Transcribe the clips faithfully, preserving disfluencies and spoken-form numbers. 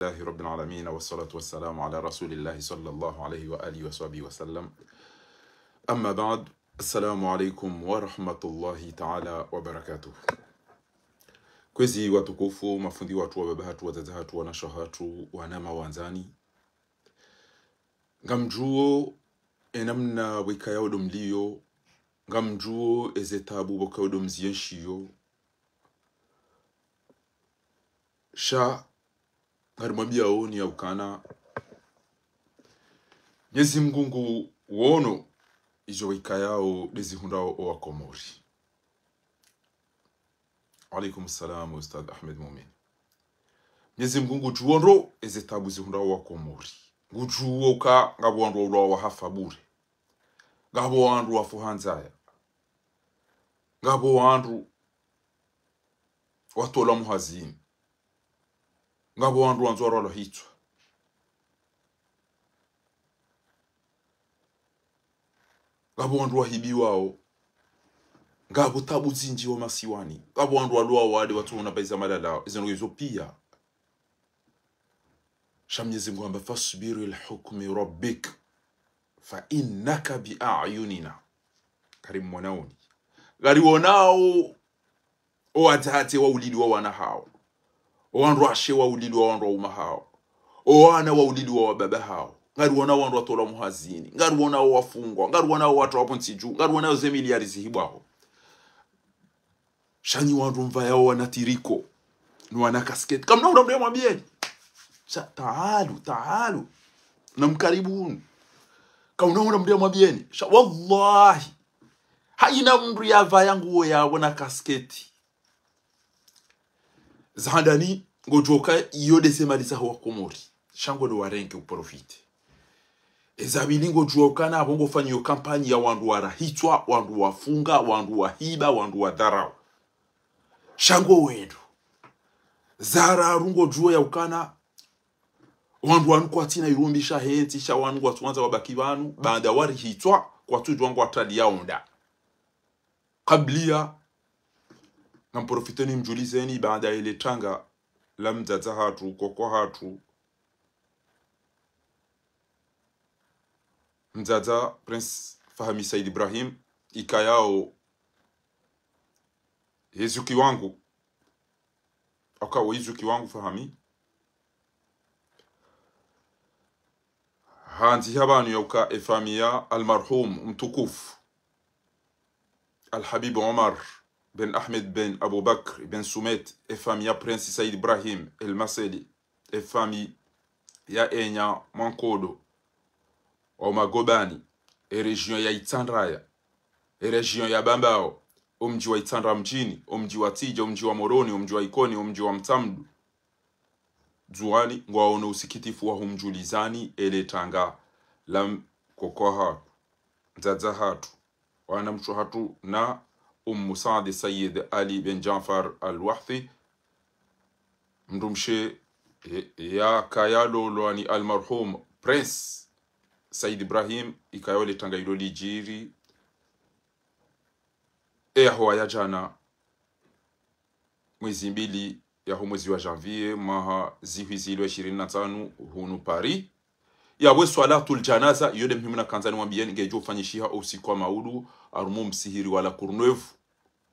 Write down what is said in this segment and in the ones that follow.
لله رب العالمين، والصلاة والسلام على رسول الله صلى الله عليه وآله وصحبه وسلم. أما بعد، السلام عليكم ورحمة الله تعالى وبركاته. Kwezi watukufu, mafundi watru, wababa hatru, wadzadze hatru, wanashe hatru, wananya wandzani. Ngamdjuo enamna pvwikayao ndo mlio, ngamdjuo eze tabu pvwakao ndo mzienshiyo. Sha ngarimwambiao ni ya ukana Mnyezi Mngu nguono izo pvwikayao ndezihundrao owakomori. Alaikum salam, Ustadh Ahmed Mumin. Mnyezi Mngu ngudjuo ndro eze tabu zihundrao owakomori. Ngudjuo uka ngapvo wandru waulwa wahafa bure. Ngapvo wandru wafu ha ndzaya. Ngapvo wandru watolwa muhazini. Ngapvo wandru wandzwa walwa hitswa. Ngapvo wandru wahibiwao. Ngapvo tabu zindji wa masiwani. Ngapvo wandru walwao wade watsuona baiza malalao. Izo ndrongoo izo pia. Sha Mnyezi Mngu hamba: فاصبر لحكم ربك فإنك بأعيننا. Ngarimwonaoni. Ngarionao owadzadze waulilwa owana hao. Owandruwashe waulilwa owandru waume hao. Owana waulilwa owababa hao. Ngariwonao wandru watolwa muhazini. Ngariwonao wafungwa. Ngariwonao watru wapvo ntsi dju. Ngariwonao ze miliyari zihibwaho. Sha nyi wandru mvayao wana tricot, no wana casquette. Kamuna hula mndru yamwambieni. Sha, taalu, taalu. Namkaribuni. Kamuna hula mndru yamwambieni. Sha, wallahi. Haina mndru yavaya nguo yapvo na casquette za handani, ngodjuo uka iyo ndeze mali zaho wakomori. Sha ngo ndo warenge uprofite. Eza pvili ngodjuo ukana apvo ngofanyiyo kampanyi ya wandru wara hitswa, wandru wafunga, wandru wahiba, wandru wadharau. Sha ngo wendo. Za raru ngodjuo ya ukana wandru wanu kwatsina irumbi sha hentsi, sha wanu ngwatsuwandza wabaki pvanu, baanda wari hitswa, kwatsudjuwa ngwatraliyawo nda. Kabla, ngamprofite nimdjulizeni baanda yele tanga la mdzadze hatru, koko hatru, mdzadze Prince Fahmi Said Ibrahim, ikayao ye zuki wangu, aka wo ye zuki wangu Fahmi. Handziha pvanu ya uka efamiyi ya almarhum mtukufu Alhabib Omar ben Ahmed ben Abubakr ben Sumet, efamiyi ya Prince Said Ibrahim El Maseli, efamiyi ya enya Mwankodo wa Umagobani, erejion ya Itsandraya, erejion ya Bambao, omdji wa Itsandraya mdjini, omdji wa Tsidja, omdji wa Moroni, omdji wa Ikoni, omdji wa Mtsamdu, Ndzuwani, ngwaono usikitifu wa humdjulizani ele tanga la m-, koko hatru, mdzadze hatru, wanamshe hatru na Ummu Saadi Sayyid Ali ben Janfar Al-Wahfi, mdrumshe, e, yakaya lolwa ni almarhum Prince Said Ibrahim, ikaya ole tanga ilo lidjiri, e yahowa ya djana, mwezi mbili yaho mwezi wa janvier, mwaha zihwi zili wa ishirini na ntsanu, hunu Paris. Yapvo swalatul janaza, iyo nde muhimu nakandza niwambiyeni, ngedjo ufanyishiha usiku wa maudu, harumwa msihiri wa La Courneuve,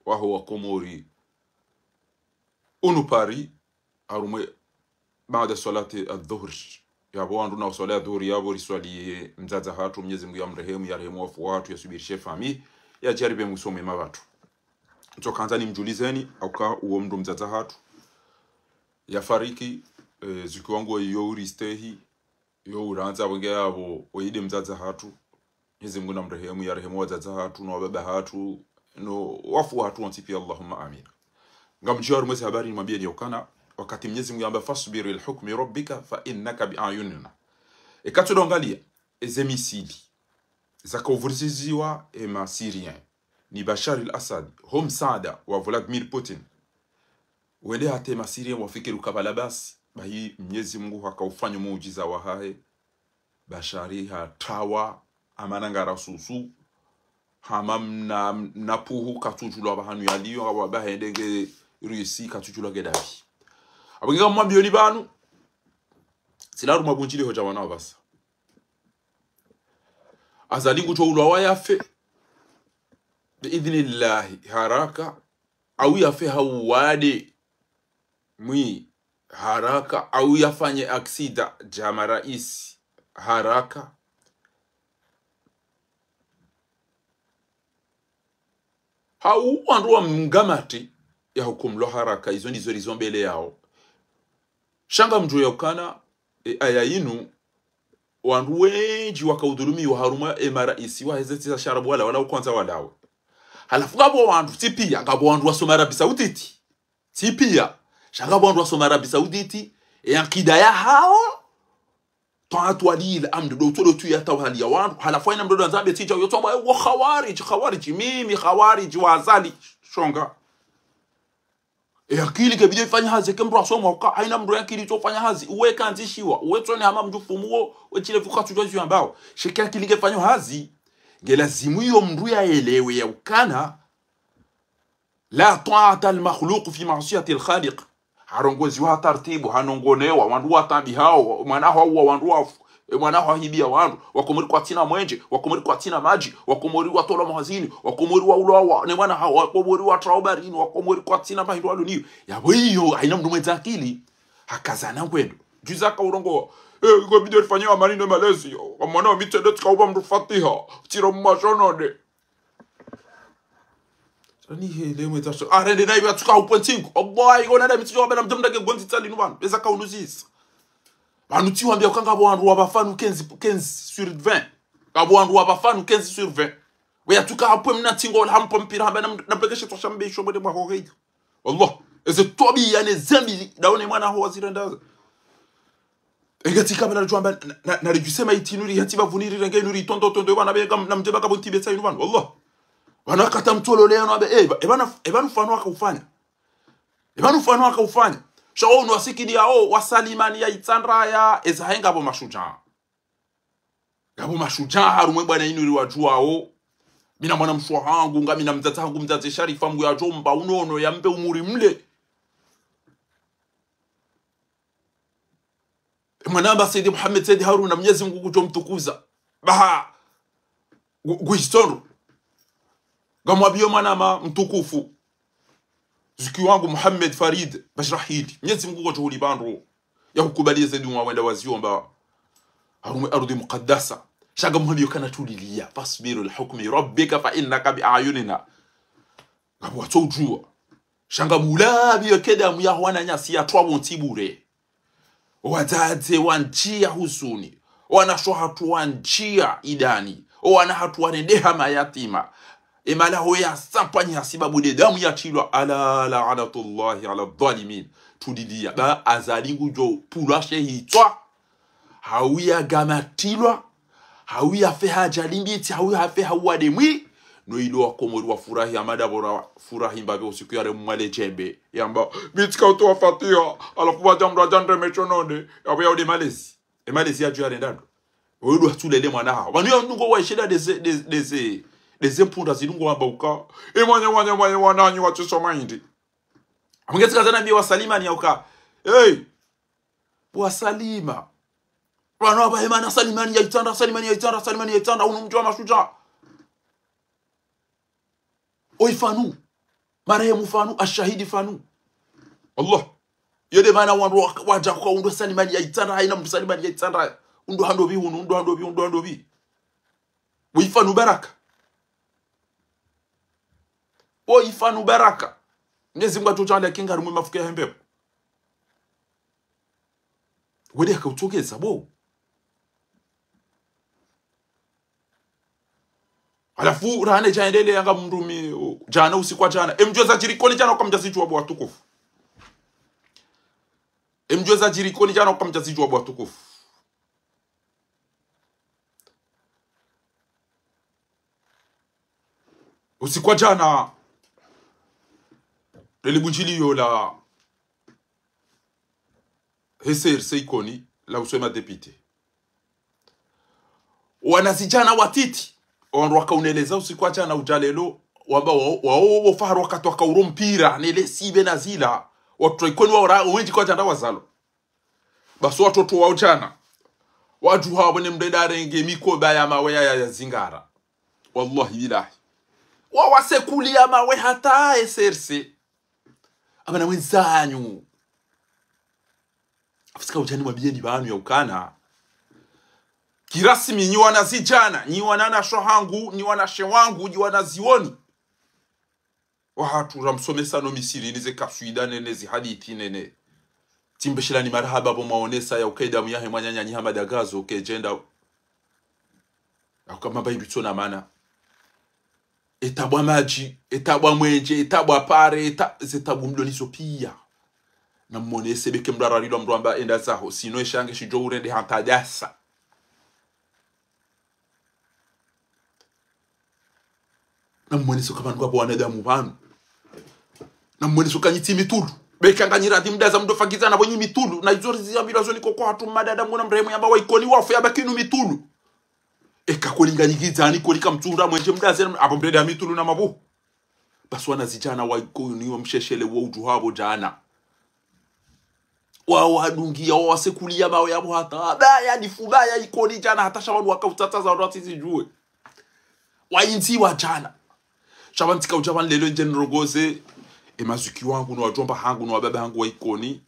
waho wa Komori. Hunu Paris, harumwa baada swalati adhuhuri. Yapvo wandru na uswali adhuhuri, yapvo riswaliye mdzadze hatru, Mnyezi Mungu yamrehemu, yarehemu wafu watru, yasubirishe famiyi, yadjaribe mwiso mwema pvatru. Ntso kandza nimdjulizeni, hauka uwo mndru mdzadze hatru yafariki, e, zuki wangu iyo uristehi, iyo urandza, wenge yapvo, oyi nde mdzadze hatru. Mnyezi Mungu namrehemu, yarehemu wadzadze hatru, no wababa hatru, no wafu hatru wontsi piya, Allahumma amin. Ngamdjuwa harumwa ezi habari nimwambiyeni yaukana, wakati Mnyezi Mungu yamba: فاصبر لحكم ربك فإنك بأعيننا. Eka tsudo angaliya, eze misili zaka uvuriziziwa e ma Syriens ni Bashar al-Assad, ho msaada wa Vladimir Putin, wende hata e ma Syriens wafikiri uka pvala basi, bahi Mnyezi Mungu haka ufanya muujiza wahahe, Bashari hatrawa, hama nangara susu, hama mna, mna puhu, katsudjulwa pvahanu yaliyo, hama pvahende nge Russie, katsudjulwa nge ndapvi. Apvo nge ngamwambiyoni pvanu, Sila harumwa bundjili hodja wana wa pvasa. Azali ngudjo ulwa wa yafe. Biidhnillahi, haraka. Au yafe ha uwade mwi haraka. Au yafanye aksida dja maraisi haraka. Hau wandru wa mngamati ya hukumulwa haraka, izo ndizo lizo mbele yao. Sha ngamdjuwa ukana, e, aya inu, wandru wendji waka udhulumiwa harumwa e maraisi wa heze ntsi za sharabu wala, wala ukwandza walawe. Halafu ngapvo wandru, tsi piya, ngapvo wandru wasoma Arabi Sauditi. Tsi piya, sha ngapvo wandru wasoma Arabi Sauditi, e akida yahao, twatu walila, amdu, do, do, do, tu ya tawali ya wandru, halafu hayina mndru ndo andzambe tija, yo tsamba, wo khawarij, khawarij, mimi, khawarij, wa Azali, shonga. E akili ke bidi ifanye hazi, ke mndru asoma, uka, hayina mndru ya akili tso fanya hazi, uwe kandzishiwa, uwe tsone hama mdjufumu wo, we shile fuka tsudjo ziyambao. Sheke akili ke fanyo hazi, nge lazimu iyo mndru ya elewe ya ukana, لا طاعة المخلوق في معصية الخالق. Harongoziwa ha tartibu, hanongonewa, wandru watabihao, mwana hwa uwa wandru wafu, e mwana hwa hibiya wandru, Wakomori kwatsina mwenje, Wakomori kwatsina madji, Wakomori watolwa mahazini, Wakomori waulwawa, ne mwana hao, Wakomori watrawa baharini, Wakomori kwatsina mahindru walo niyo. Yapvo iyo, hayina mndru mwendza akili. Hakazana ngwendo. Juzi aka urongowa, eh, iko bidi rifanye amani ne malezi, yo. Kamwana wa mitende tsika uba mndru fatiha, tsira mmasho nonde. Sani hele mwendza so. Arende na ibi atsuka upwe ntsingu. Allah, iko nada mitsi yo bela mdjamda ke gondzi tsali nu pvanu. Eza ka unuzisa. Pvanu tsi wambiya uka ngapvo wandru wa pvafanu quinze, quinze sur vingt. Ngapvo wandru wa pvafanu quinze sur vingt. We yatsuka hapwe mna ntsingu, ola hampa mpira, hamba na, na mpekeshe twasha mbe isho mwende mwa hoheyo. Allah. Eze twabiya ne zembi, daone mwana ho wazirenda. Enge tsika bela djwamba, na, na, na ridjusema iti nuri, yatsi bapvuni rirenge nuri, tondo, tondo, wana be, kam, na mdjeba kabo ntibe tsa inu pvanu, wallah. Wana kata mtolole, wana be, eh, ba, e pvanu, e pvanu fano waka ufanya. E pvanu fano waka ufanya. Sha wo unu wasikili yao, wa Salimani ya Itsandraya, eza hayi ngapvo mashudjaa. Ngapvo mashudjaa, harumwa e bwana inu riwadjuwao. Mina mwana mshe wahangu, nga mina mdzadze hangu, mdzadze Sharifa, Mngu yadjomba unono, yambe umuri mle. E mwanama Saidi Muhammad Saidi Haruna, Mnyezi Mngu kudjo mtukuza. Baha, ngu, ngu hisitondro. Ngamwambiyo mwanama mtukufu. Zuki wangu Muhammad Farid Bashir Ahidi. Mnyezi Mngu kudjo huli pvandru. Ya hukubaliye ze dua wenda waziomba. Harumwa e ardhi mukaddasa. Sha ngamwambiyo kana tuliliya. فاصبر لحكم ربك فإنك بأعيننا. Ngapvo watso udjuwa. Sha ngamwambiyo ke damu ya wananyasi ya twawo ntsi bure. Wadzadze wandjiya huzuni. Wanashe wahatru wandjiya idani. Wana hatru warendeha mayatima. E malaho ya sampvanyi hasibabu nde damu yatrilwa. ألا لعنة الله على الظالمين. Tuliliya. Ba Azali ngudjo pvulwa she hitswa. Hau ya gamatilwa. Hau yafe ha ajali mbitsi, hau yafe ha uwade mwi. No ilo Wakomori wafurahi, Amada Bora furahi mbapvi usiku yale mwale djembe. Yamba, mi tsika utowa fatiha, halafu wadja mndru adja ndreme shononde, yapvo ya ude malezi. E malezi yadjo yarenda ndo. Oyo ndo hatsulele mwana hawo. Pvanu ya ndungo wa ishida ndeze, ndeze, ndeze, ndeze mpundra zilungo wamba uka. E mwanye, mwanye, mwanye, wananyi watsisoma hindri. Amwe nge tsika zanambiye wa Salimani ya uka. Hey! Wa Salima. Pvanu apvahe mana Salimani ya Itsandra, Salimani ya Itsandra, Salimani ya Itsandra, unu mdji wa mashudjaa. Oyi Fanu. Marehemu Fanu, ashahidi Fanu. Allah. Yo nde mana wandru wa, wadja kwa undru Salimani ya Itsandra, hayina mndru Salimani ya Itsandra. Undru handopvi unu, undru handopvi, undru handopvi. Oyi Fanu Baraka. Oyi Fanu Baraka. Mnyezi Mngu atsudjaaliya kinga harumwa e mafuko yahe mbepvo. Wende yaka utsokeza, bo. Halafu, rahana djaendele yanga mndru mi, djana usiku wa djana. E mdjuwe zadjiri Ikoni djana uka mdjazidjuwa bo watukufu. E mdjuwe zadjiri Ikoni djana uka mdjazidjuwa bo watukufu. Usiku wa djana, leli bundjiliyo la he CRC Ikoni, la usoma député. Wanazidjana watiti, wandru waka uneleza usiku wa djana udja lelo, wamba wa, wa, wa, wa faharu wakati waka uro mpira, nele sibe na zila, wandru wa Ikoni wa ora, wendji kwadja nda wazalo. Basi watoto wa udjana. Wadjuha wabone mndru enda arenge mikoba ya mawe ya, ya, ya zingara. Wallahi billahi. Wawasekulia mawe hata S R C. Abana mwenzanyu. Afusika udjani mwabiyeni pvanu ya ukana. Kirasmi nyi wanazidjana, nyi wananyasho hangu, nyi wananyashe wangu, nyi wanazioni. Wahatru ramsomesa no Misiri, nize kaswida nene, zi hadisi nene. Tsimbeshelani marahaba pvo mwaonesa ya uka idamu yahe mwananyanyu Hamada Gazo, kedjenda. Ya uka mamba indru tsina mana. Etabu wa madji, etabu wa mwenje, etabu wa pare, eta-, zetabu mdjo nizo piya. Namwonese beke mndru ararilwa mndru amba enda zaho, sino eshange shidjo urende hata djasa. Namwonese uka pvanu ngapvo wanadamu pvanu. Namwonese uka nyi tsi mitulu. Beka nganyi radhi mdaza mdo fakiza na pvo nyi mitulu. Na izo riziambilwa zo ni koko hatru madada mwana mrehemu yamba wa Ikoni wafu yabaki nu mitulu. Eka kweli nganyi kizani kweli kamtsunda mwenje mdaze apvo mrende ya mitulu na mabu. Basi wanazidjana wa Ikoni wamsheshele wo udjuha pvo djana. Wawadungia, wawasekulia mawe yapvo hata. Baya nifu, baya Ikoni djana, hata sha wandru waka utsatsa za wandru watsizidjuwe. Wayindzi wa djana. Sha pvanu tsika udja pvanu lelo ndje nirongoze. E mazuki wangu, no wadjomba hangu, no wababa hangu wa Ikoni.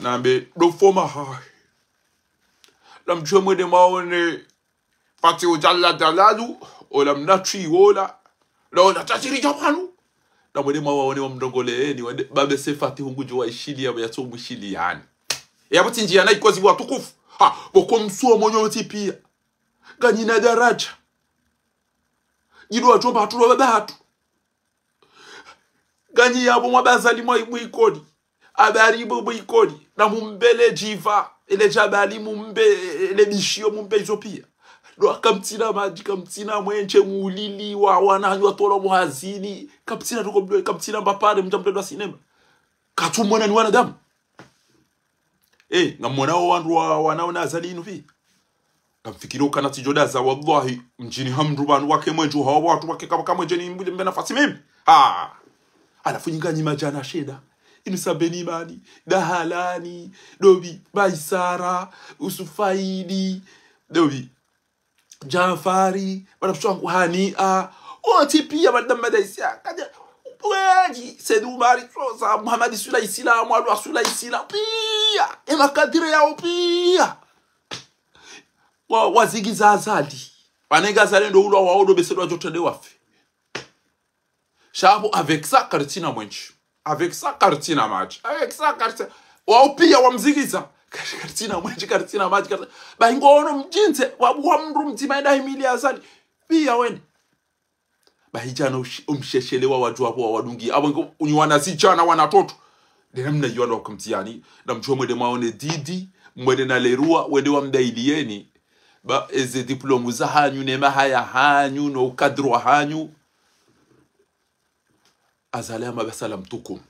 Nambe, ndo foma hahe. Namdjuwe mwende mwaone Fatihu Jalla Jalalu, ola mnatwi wola. Lola tajiri dja pvanu. Namwende mwawaone wamrongoleni, wende, babe se Fatihu ngudjo waishiliya, yapvo yatso mwishiliyani. Yapvo tsi ndjiya na ikozi watukufu. Ha, pvoko msuwa mwenye uti piya. Nganyina daraja. Nyi ndo wadjomba hatru no wababa hatru. Nganyi yapvo mwabaza limwa mwi Ikoni. Abari bo mwi Ikoni. Namumbele djiva. Ele djabali mumbe, ele bishiyo mumbe izo piya. Ndo kamtsina madji, kamtsina mwenje, mulili wa wananyanyu watolwa muhazini. Kamtsina toko mdo, kamtsina mbapare, mdja mdo ndo sinema. Katsumwona ni wanadamu. Eh, ngamwona wo wandru wa, wanaona Azali inu pvi. Ngamfikiri ukana tsidjo daza, wallahi, mdjini ha mndru pvanu wake mwenje, hawa watru wake kama kamwenje ni mbili mbe nafasi mimi. Ha! Halafu nyi nganyi madjana shenda. Inu Sabeni Imani, Dahalani, Dobi, Maisara, Usufaidi, Dobi. Jafari, bana msho wangu Hania, wontsi piya madama daisi ya, kaja, wenji, Said Umari, Sosa, Muhammad Sula Isila, Mwalwa Sula Isila, piya, e makadiri yawo piya. Wa, wazigiza Azali. Wanenge Azali ndo ulwa wawo ndo bese ndo wadjo trende wafe. Sha pvo, avec ça, karitsina mwenje. Avec ça, karitsina madji. Avec ça, karitsina. Wawo piya wamzigiza. Kar-, karitsina mwenje, karitsina madji, karitsina. Bahi ngono mdjindze, wabuha mndru mdzima enda himili Azali. Piya wene. Bahi djana ushi-, umsheshele wa wadjuwa pvo wawadungi. Apvo ngo, unyi wanazidjana wanatoto. Ndena mna yiwa ndo wakumtiyani. Namdjuwe mwende mwaone Didi, mwende na Leroy, wende wamdailiyeni. Ba, eze diplôme zahanyu, ne mahaya hanyu, no ukadiri wahanyu. Azali hamba ba salamtukum.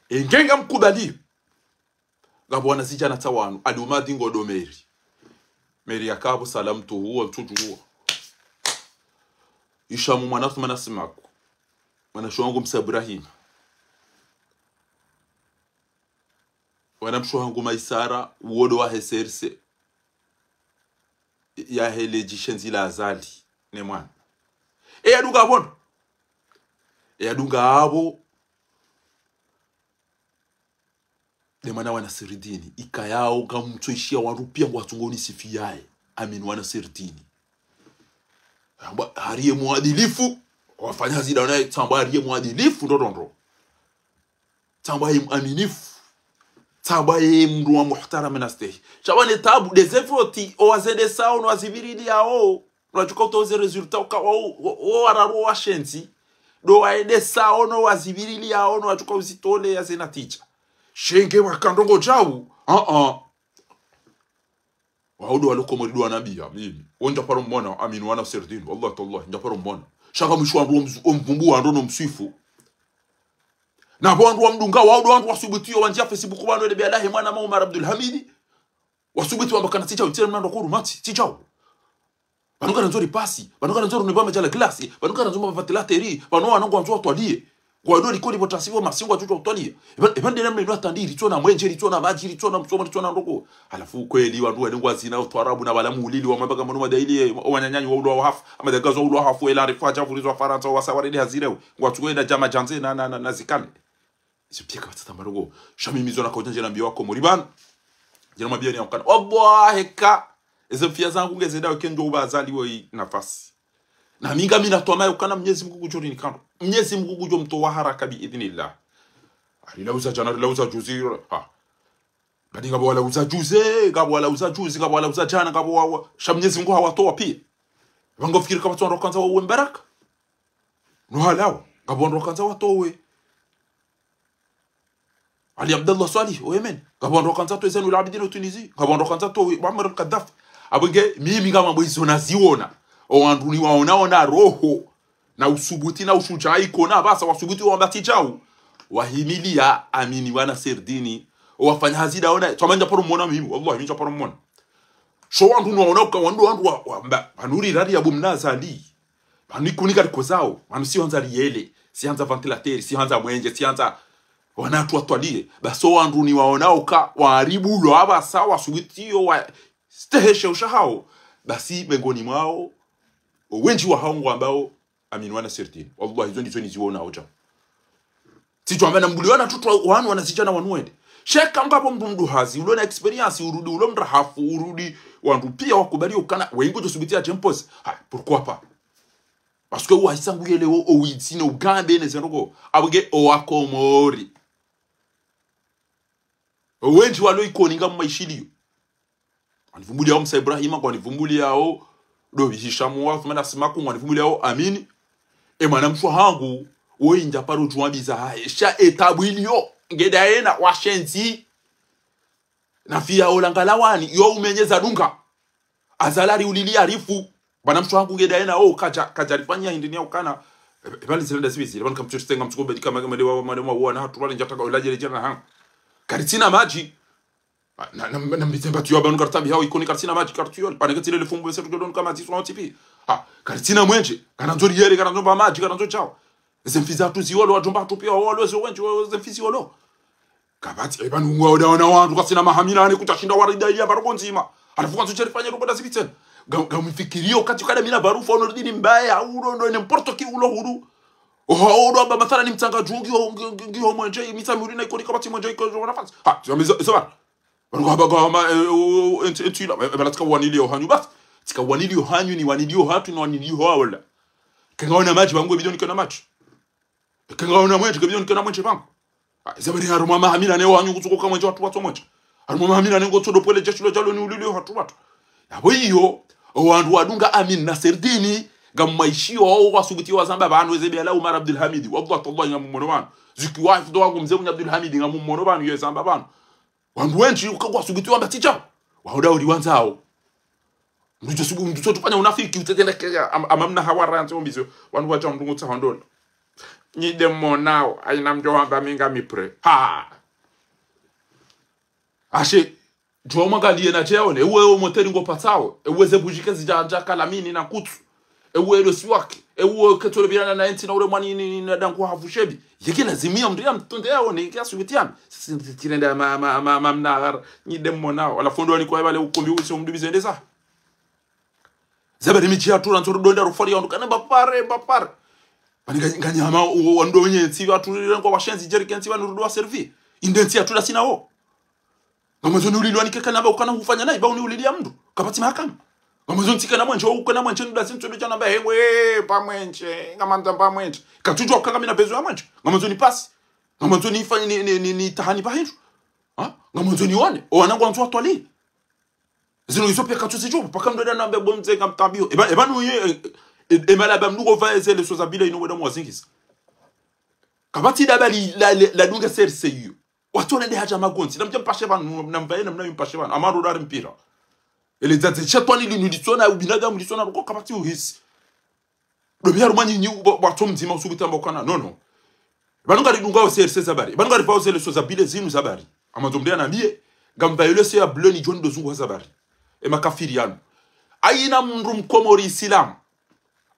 Enge ngamkubali. Ngapvo wanazidjana tsa wanu. Ali Umadi ngo ndo meri. Meri yaka pvo salamtuhu, wa mtsudjuwa. Ishamu mwana Athumana Simaku. Mwana sho wangu Msa Ibrahima. Wana msho wangu Maisara, uwo ndo wahe S R C. Yahe le djishenzi la Azali, ne mwana. E yadunga apvo ndo. E yadunga apvo. Nde mwana wa Nasiridini, ikayao ngamtsoishiya wandru piya ngwatsungo unisifiyaye. Amini wa Nasiridini. Hamba hariye mwadilifu, wafanya zida naye, tsamba hariye mwadilifu, ndo ndo ndo. Tsamba ye mwaminifu. Tsamba ye mndru wa muhtarama na stehi. Sha pvanu ne tabu, ndeze voti, owazendesao, no waziviriliyao. Wadjuka utowa ze résultat uka wa, wa, wa wararu washenzi. Ndo waendesao no waziviriliyao no wadjuka uzitoleya ze natija. Shenge waka ndrongo djau. Ah, ah. Wawo ndo walo Komori ndo wanabiya, mimi. Wo ndja paro mwona, Amini wa Nasiridini. Wallahi tallahi, ndja paro mwona. Sha ngamwishiwa ndo omzu-, omvumbuwa ndo no mswifu. Na pvo wandru wamdunga, wawo ndo wandru wasubutiyo wandjiya Facebook pvanu wende biya lahe mwana ma Umar Abdulhamidi. Wasubuti wamba kana tsi djau, tsena mna ndo kuru matsi, tsi djau. Pvanu kana ndzo ripasi, pvanu kana ndzo rune pvama djala glasi, pvanu kana ndzo mapvatela teri, pvanu wana ngwandzo watwaliye. Ngwado likoli pvo tasi pvo masihu ngwadjo utwaliya. Eba, eba nde namna inu hata ndi ritsona mwenje, ritsona madji, ritsona msomo, ritsona ndroko. Halafu kweli wandru wale ngwazina utwarabu na wala muulili wa mabaka mano madaili, o wananyanyu wa ulwa wahafu, ama dagazo wa ulwa wahafu, ela rifu hadja vurizwa Farantsa, wasa warende hazi leo. Ngwatsuko enda djama djandze na, na, na, na zikale. Izo piya kapvatsi tamba ndroko. Sha mimi zo nakaudja ndje nambiye wakomori pvanu. Ndje namwambiye ni ukana. Wallahi ka. Eze mfiya zangu ngeze ndawe kendo uba Azali wo i nafasi. Na mi ngami na twamaya ukana Mnyezi Mungu ngudjo rinika ndro. Mnyezi Mungu ngudjo mtowa haraka bi idhnillah. Alilauza djana, alilauza juzi, ha. Badi ngapvo walauza juzi, ngapvo walauza juzi, ngapvo walauza djana, ngapvo wa, wa. Sha Mnyezi Mungu hawatowa piya. Pvangu fikiri kapvatsi wandru wakandza wawe Mbaraka. No halawa, ngapvo wandru wakandza watowe Ali Abdallah Swalih, o Yemen. Ngapvo wandru wakandza towe Zainul Abidin o Tunisie. Ngapvo wandru wakandza towe Muammar al-Kadhafi. Apvo nge, mimi ngamwambo izo naziona. O wandru niwaona ona roho. Na usubuti na ushudjaa ikona, apvasa wasubuti wamba tsi djau. Wahimiliya Amini wa Naserdini. O wafanya hazi ndaona, tswamandza paro mwona mimi, wallahi, mi ndja paro mwona. Sho wandru niwaona uka wandru wandru wa, wa, mba, pvanu rirari ya bo mna Azali. Pvanu ikuni karikozao, pvanu si handza riyele, si handza ventilateur, si handza mwenje, si handza wana hatru watwaliye. Basi o wandru niwaona uka, waharibu ulo apvasa, wasubuti yo, wa steheshe usha hawo. Basi mengoni mwawo, o wendji wa hawo ngwambao, Amini wa Naserdini. Wallahi, izo ndizo niziona udja. Tsidjwamba na mbuliwa na watoto wanu wanazidjana wanu wende. Sha eka ngapvo mndru mndru hazi, ulo na expérience, urudi ulo mrahafu, urudi wandru piya wakubali ukana, we ngudjo subuti ya djempozi. Ha, pourquoi pas? Parce que wahisa nguyelewo, o widzi no ugambe ne ze ndroko. Apvo nge o wakomori. O wendji walo ikoni ngammaishiliyo. Ngwanivumbuliyawo Musa Ibrahima, ngwanivumbuliyawo Dobi Hishamu wa Athumani Asimaku, ngwanivumbuliyawo Amini. E mwana mshe hangu, wo indja paro djuwa biza hahe. Sha e tabu iliyo, nge ndayena, washenzi. Na fiya ola ngalawani, yo umenyeza dunga. Azali ri ulili arifu. Mwana mshe hangu nge ndayena, o, kadja, kadja rifanya hindri ni ya ukana. E, e, pvanu zile nda zibizi, pvanu kamtsu ritenga mtsuko bedi kama, kama ndewa, mane mwa wana hatru, pvale ndjataka ola djele djana hanga. Karitsina madji, Ah, na, na, na mbize mba tuyau pvanu karitsambiha hawo ikoni karitsina madji, karitsu yole. Pvanu katsina le fumbu bese tudjo dono ka madji swa tipi. Ah, karitsina mwenje, karandzo riyele, karandzo mba madji, karandzo djawo. Eze mfi zatru ziwolo, wadjomba hatru piya wolo, eze wenje, eze mfi ziwolo. Kapvatsi, e pvanu ngwa oda wana wandru, kasina maha mila nane kutashinda warida iya paro ndzima. Halafu kandzo djarifanya robo da zibitsena. Nga, ngamfikiriyo kati kada mila barufu, ono ridini mbaye, hau ndo, ndo, n'importe qui ulo huru. Oho, odo amba mathala ni mtsanga dju, ngiyo, ngiyo, ngiyo mwenje, mitsa miuri na ikoni kapvatsi mwenje, ikoni nafasi. Ha, ziwa mizo, ziwa. Pvanu ngwamba ngwamba, eh, o, o, entsi, entsi ila, eh, pvala tsika waniliyo hanyu basi. Tsika waniliyo hanyu ni waniliyo hatru ni waniliyo hawo ola. Eka ngaona madji, pvangu e milioni kena madji. Eka ngaona mwenje, ke milioni kena mwenje pvangu. Ah, zabari harumwa maha mila nane o hanyu kutsuko ka mwenje watru watso mwenje. Harumwa maha mila nane ngotsodo pvwele jeshi lo djalo ni uliliyo hatru watru. Yapvo iyo, o wandru wadunga Amini Naserdini, ngammaishiyo, o wasubuti wazamba pvanu, eze biyala Umar Abdulhamidi. Wallahi, tallahi, ngamumwono pvanu. Ziki wa hifudho wangu mze mwenye Abdulhamidi, ngamumwono pvanu, ye zamba pvanu. Wandru wendji uka ngwasubuti wamba tsi djawo. Wahoda uri wandzao. Mndru tso subu-, mndru tso tsufanya unafiki, utsetsenda ke, am-, amamna hawa rantsi ombizo. Wandru wadja mndru ngutsaho ndola. Nyi nde mmonao, hayina mdjo wamba mi ngami prêt. Ha! Ashe, djuwa mwangaliye na djeone, ewe o moteri ngo patsao, ewe ze bougie ke zidja ndja kalamini na kutsu. Ewe lo siwaki, ewe ketsole bilana na entsi na ule mwani ni, ni, na dangu hafu shebi. Yeke lazimu ya mndru ya mtsunde yaone, yeke asubuti yami. Sisi tirenda ma, ma, ma, ma, mnahara, nyi nde mmonao. Wala fundi wani kwa ebale ukumbi usi omdubi zendesa. Zabari midji ya tura ntsoro donda rufari ya ondukana mbapare, mbapare. Pvani nga, nga nyama, o, wandru wenye ntsi, watu rengwa washenzi, djeri ke ntsi, wanu rudu wa servi. Inde ntsi ya tura sina wo. Ngamwandzo ni ulili wani keka namba ukana hufanya nayi, ba uni ulili ya mndru. Kapvatsi mahakama. Ngamwandzo ntsike na mwenje, uke na mwenje, ndu dazi ntsodo dja namba hengwe, eh, pa mwenje, ngamwandzo pa mwenje. Katsudjuwa uka ngamina besoin ya mwenje. Ngamwandzo ni pasi. Ngamwandzo ni fa-, ni, ni, ni, ni tahani pa hindru. Ha? Ngamwandzo ni one. O wana ngwandzo watwali. Zinu izo piya katsuzidjuwa, paka mndru eda nambe bo mze ngamtambiyo. Eba, eba nuye, e, e, e, mala ba mndru ngo va eze leso za bila inu weda mwazingiza. Kapvatsi daba li, la, la, la dunga serse iyo. Watsu wone nde hadja magonzi. Namdje mpashe pvanu, namvaye, namna mpashe pvanu. Amaro dari mpira. Ele dzadze shetwani linu litsona, ubinadamu litsona, ruko kapvatsi uhisi. Dobi ya rumwa nyinyi, wa, watso mdzima usubuti amba ukana. No, no. Pvanu ngari dunga o serse zabari. Pvanu ngari va o zeleso zabile zinu zabari. Amwandzo mndru ya nambiye, ngamvaye leso ya bleu ni djoni ndo zungu ha zabari. E makafiri yanu. Hayina mndru mkomori Isilamu.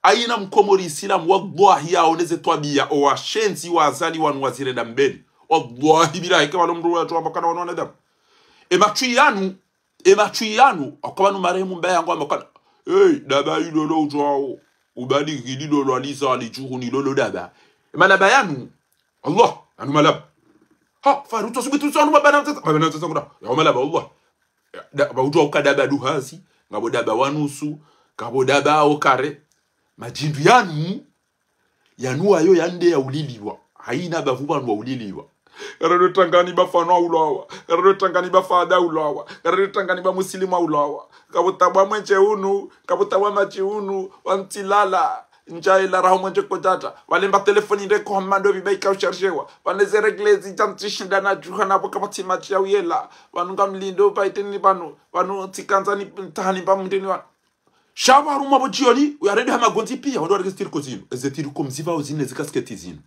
Haina mkomori isilamu, wallahi, yaone ze twabiya, o washenzi wa Azali wanu wazirenda mbeni. Wallahi, billahi, kama lo mdru wa tuwa makana wanu wanadamu. E matswi yanu, e matswi yanu, akaba nu marehemu mbaba yangu amakana. Hey, daba ilolo udjwao. Ubali hili lolo aliza alidjuhu ni lolo daba. E malaba yanu. Allah, anu malaba. Ha, faru to subitu anu baba na mtata. Baba na mtata kuna. Ya malaba, Allah. Da, ba udjwa uka daba duhazi. Ngabo daba wa nusu. Ngabo daba au kare. Madjindu yanu. Yanu wayo yande ya uliliwa. Haina bavu banu wa uliliwa. Ngarelo tangani ba fano ulawa. Ngarelo tangani ba fada ulawa. Ngarelo tangani ba musilimu ulawa. Kabutabwa mwenje unu. Kabutabwa maji unu. Wantilala. Ndjaila raho mwenje kotata. Walemba telefoni ndeko hamando biba ika usharishewa. Waneze reglezi djamtishindana djuha na boka pati maji ya uyela. Wanu ngamlindo ba iteni banu. Wanu tsikanza ni tahani ba mundeni wanu. Sha pvo harumwa pvo djioni, uyaredi ha magondzi piya, wandru wareke ze tricot zinu. Eze tricot mzipvao zinu, neze kasketi zinu.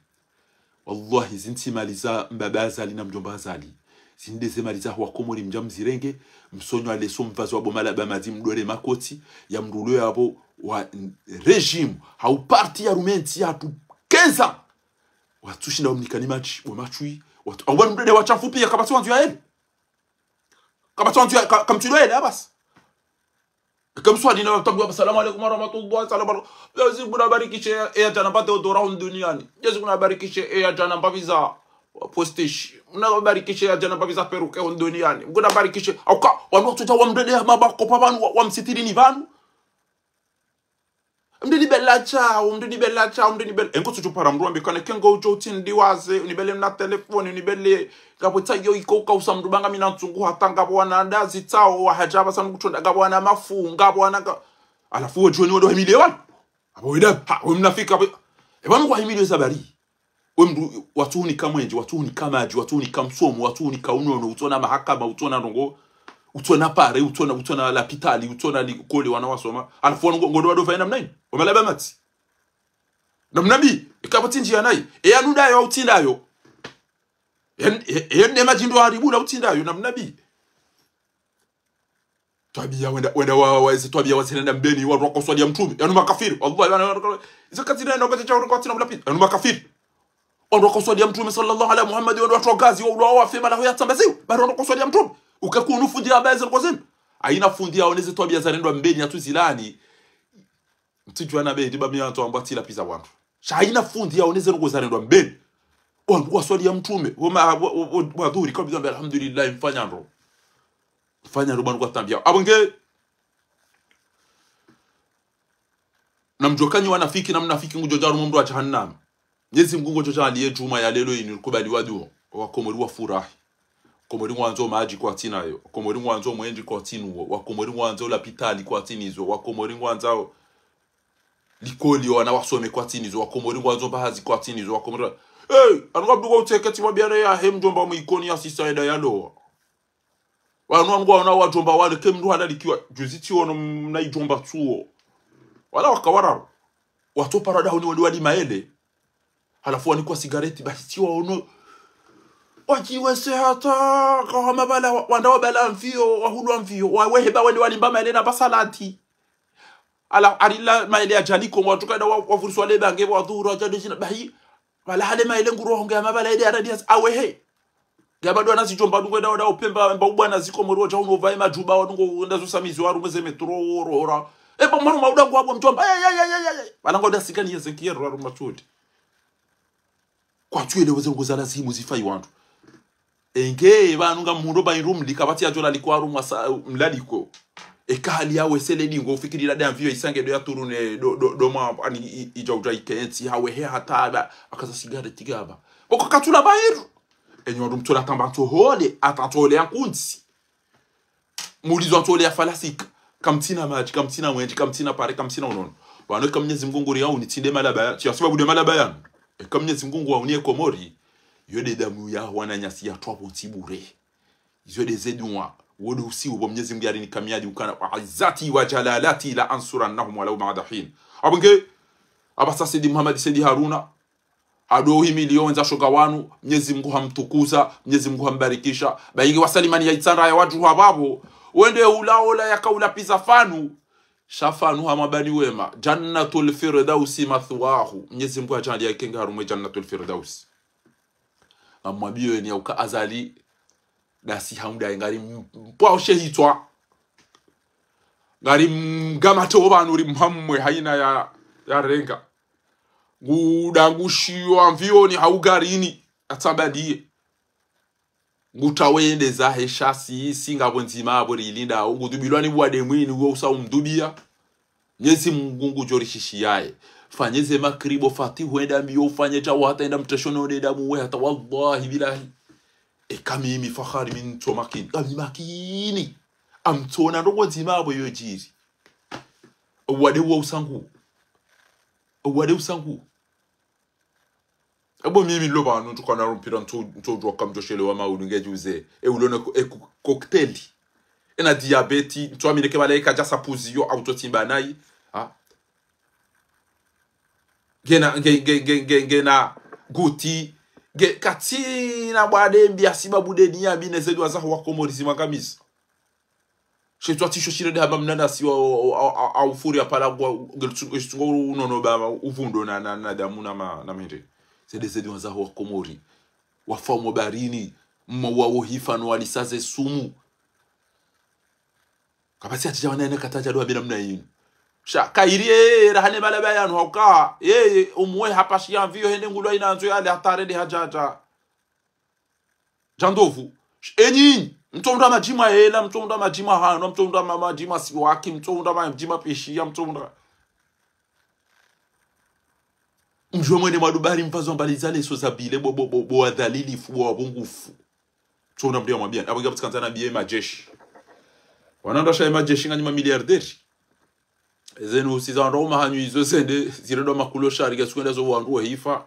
Wallahi, zinu tsi mali za mbaba Azali na mdjomba Azali. Zinu ndeze mali za wakomori mdja mzirenge, msonyo aleso mvazi wa bo malaba madzi mdwere makoti, ya mdru ulo yapvo wa n-, régime, hau parti ya rumentsi ya tu kenza. Watsushinda wamnikani maji, wa matswi, watu, au wanu mdrede wa shafu piya, kapvatsi wandzo ya ele. Kapvatsi wandzo ya, ka-, kamtsulo ele, abasi. Kamswali na mtambu, "Assalamu alaikum warahmatullahi, salam alaikum." Mwenyezi Mungu nabarikishe e ya djana mba deodorant hunu duniani. Mwenyezi Mungu nabarikishe e ya djana mba pviza postiche. Mngu nabarikishe e ya djana mba pviza perruque hunu duniani. Mngu nabarikishe. Auka, wanu watsodja wamdrede mabako pvanu, wa, wamsitiri ni pvanu. Mndru ni bela tshao, mndru ni bela tshao, mndru ni bela. Engo tsudjo para mndru wambe kane kengo udjo utsindi waze, unibele mna telefoni, unibele. Ngapvo tsayo iko ukausa mndru banga mina ntsungu hata ngapvo wana ndazi tshao, wahadja pvasa nukutronda ngapvo wana mafu, ngapvo wana nga-, halafu wo djoni wado himiliye wanu. Apvo wida, ha, we mnafiki, apvo. E pvanu kwa himiliye zabari. We mndru, watsuhunika mwenje, watsuhunika madji, watsuhunika msomo, watsuhunika unono, utsona mahakama, utsona ndrongo, utsona pare, utsona, utsona lapitali, utsona likoli wana wasoma. Halafu wanu ngo-, ngondo wado fanya namna ini. Wamalaba matsi. Namna mbi, ikapvatsi ndjiya nayi. E yanu ndayo, au tsi ndayo. E, e, e, ne madjindo haribu la au tsi ndayo, namna mbi. Twabiya wenda, wenda wa, wa, ezi twabiya wazirenda mbeni, wandru wakoswaliya mtrume. Yanu makafiri. Wallahi, yanu, yanu, izo kazina, yanu, kacha, yanu, kwatsina mlapita. Yanu makafiri. Wandru wakoswaliya mtrume, sallallahu ala Muhammad, wandru watru wa gazi, wa ulwa wafe, malaho ya tsambaziwa. Bari wandru wakoswaliya mtrume. Uke kunu fundi ya baye ziriko zinu. Haina fundi yaone ezi twabiya zarendwa mbeni, yatsu zilani. Mtsidjuwa na bedi ba miyanto amba tsi lapviza wandru. Sha haina fundi yaone ezi ziriko zarendwa mbeni. Wandru waswaliya mtrume. Woma, wa, wa, wa, wadhuri, kwa bidhambi, alhamdulillah, mfanya ndro. Mfanya ndro pvanu kwa tambiya. Apvo nge, namdjo kanyi wanafiki, na mnafiki ngudjo dja harumwa mndro wa jahannam. Mwenyezi Mungu ngudjo dja aliye djumwa ya lelo inu, kubali wa duo. Wakomori wafurahi. Wakomori ngwandzo madji kwatsinayo. Wakomori ngwandzo mwenje kwatsinuwo. Wakomori ngwandzo lapitali kwatsinizo. Wakomori ngwandzo likoli wana wasome kwatsinizo. Wakomori ngwandzo mbahazi kwatsinizo. Wakomori wa-, hey, anu ngapvungu utseke tsi mabiyana yahe mdjomba mwikoni ya sisa eda yalowa. Wanu wanu ngwaona wadjomba wale ke mndru halalikiwa, juzi tsiono mna idjomba tsuo. Wala waka wararu. Watso para dahoni wende wali maele. Halafu wanikwa sigareti, basi tsiwaono. Wadjiwese hata, kawa mabala, wa-, wanda wabala mfiyo, wahulwa mfiyo, wawehe ba wende walimba maele na basalati. Ala, arila maele ya djaliko, ngwatsuka enda wa-, wavuriswa leba nge, wadhuru, wadjado zina, bahi, wala hale maele nguro honge ya mabala ede aradias, awehe. Ngapvadwa na zidjomba ndungo enda wada upemba, mba ubwana ziko moro, dja uno vaye madjuba, wadungo enda zo samizi, warumwe ze metro, ro, ra. E, pvo mwana mauda ngwapvo mdjomba, ya, ya, ya, ya, ya, ya. Wala ngwada sikani yeze kiero, warumwa tsuti. Kwatsu elewa ze ndrongo za lazimu zifayi wandru. Enge, pvanu nga mndru ba irum lika pvatsi yadjo lalikwa harumwa sa-, mlaliko. Eka hali yawe sele dingo, ufikiri la de anviyo isange do ya turune, do, do, do mwa, ani i, i, idja udja ikentsi, hawehe hata ba, akaza sigareti gaba. Pvoko katsula bahiru. Enyi wandru mtsola tamba ntsohole, ata ntsohole ya nkundzi. Mulizo ntsohole ya falasika. Kamtsina madji, kamtsina mwenje, kamtsina pare, kamtsina unono. Pvanu eka Mwenyezi Mungu nguri yauni, tsi nde malaba ya, tsi ya sababu nde malaba yanu. Eka Mwenyezi Mungu wauni e Komori, yo nde damu ya wananyasi ya twapvo ntsi bure. Izo nde ze duwa, wo nde usiu pvo Mwenyezi Mungu yarinika miadi ukana, "Wa izzati wa jalalati la ansurannahum walau ba'da hin." Apvo nge, apvasa Saidi Muhammad Saidi Haruna, hado uhimiliyo wendza shoka wanu, Mwenyezi Mungu hamtukuza, Mwenyezi Mungu hambarikisha. Bayingi wasalimani ya itsandra ya wadjuha pvapvo. Wende ula ola yaka ula pviza fanu. Sha fanu hama bani wema. Jannatul Firdausi mathwahu. Mnyezi Mngu hadjaanliya yikenge harumwa Jannatul Firdausi. Ngamwambiyeni yauka Azali dasi hamdayi ngari mpwa ushe hitswa. Ngari mgamato pvanu uri mhamwe hayina ya, ya renga. Nguda ngushiyo amviyoni hau garini. Atsabadiye. Nguta wende zahe sha si, si ngapvo ndzima apvo rilinda. Ngudubilwa ni wade mwini uwo usa umdubiya. Mnyezi Mngu ngudjo rishishiyaye. Fanye ze makribo fati hwenda mbiyo ufanye djawo hata yenda mtresho no nenda muwe hata wallahi billahi. Eka mimi Fahari mi ntso makini. Kami makini. Amtsona ndrongo ndzima apvo yo djiri. Wade uwo usa ngu. Wade usa ngu. Ebo mimi lo pvanu ntsukana rumpira ntsu, ntsu djuwa kamdjo shelewa maulu ngedjuze. E ulo ne ko-, e ku-, cocktail. Ena diabète, ntsu amine ke bala eka djasa puziyo, au tso tsimba nayi. Ha? Ngena, nge, nge, nge, nge, ngena guti. Nge, katsina bwade mbi asibabu deni ya mine ze dua zaho wa Komori zimwangamiza. She tswa tsi sho shire de hamba mnanasi wa, wa, wa, wa, wa ufuri apala ngwa, ngel tsu-, ngel tsungo unono ba, uvundo na, na, na damu na ma, na mende. Ze de ze dua zaho wa Komori. Wafa omo barini, mmo wawo hifa no walisa ze sumu. Kapvatsi hatsidja wana yene katadja dua bila mna yinu. Sha, kayiri, eh, rahane bala bayanu hauka, eh, umwe hapashiya mviyo hende ngulwa yina ndzo yale hata rende hadja hadja. Dja ndovu. Enyinyi, mtsohundra madjimwa hela, mtsohundra madjimwa hano, mtsohundra ma-, madjimwa siwaki, mtsohundra madjimwa pishiya, mtsohundra. Mdjuwe mwende mwadubari mpvazo mbali za leso za bile, bo, bo, bo, bo wadhalilifu, bo wabungufu. Mtsohundra mdru ya mwambiyani. Apvo ngiya pvutsikandzana biye majeshi. Wanandrwa sha ye majeshi nganyi ma milliardaires. Zenu usiza wandru wa umahanyu izo zende, zirendwa makulo shari, ngasi kwenda zo wandru wa hifa.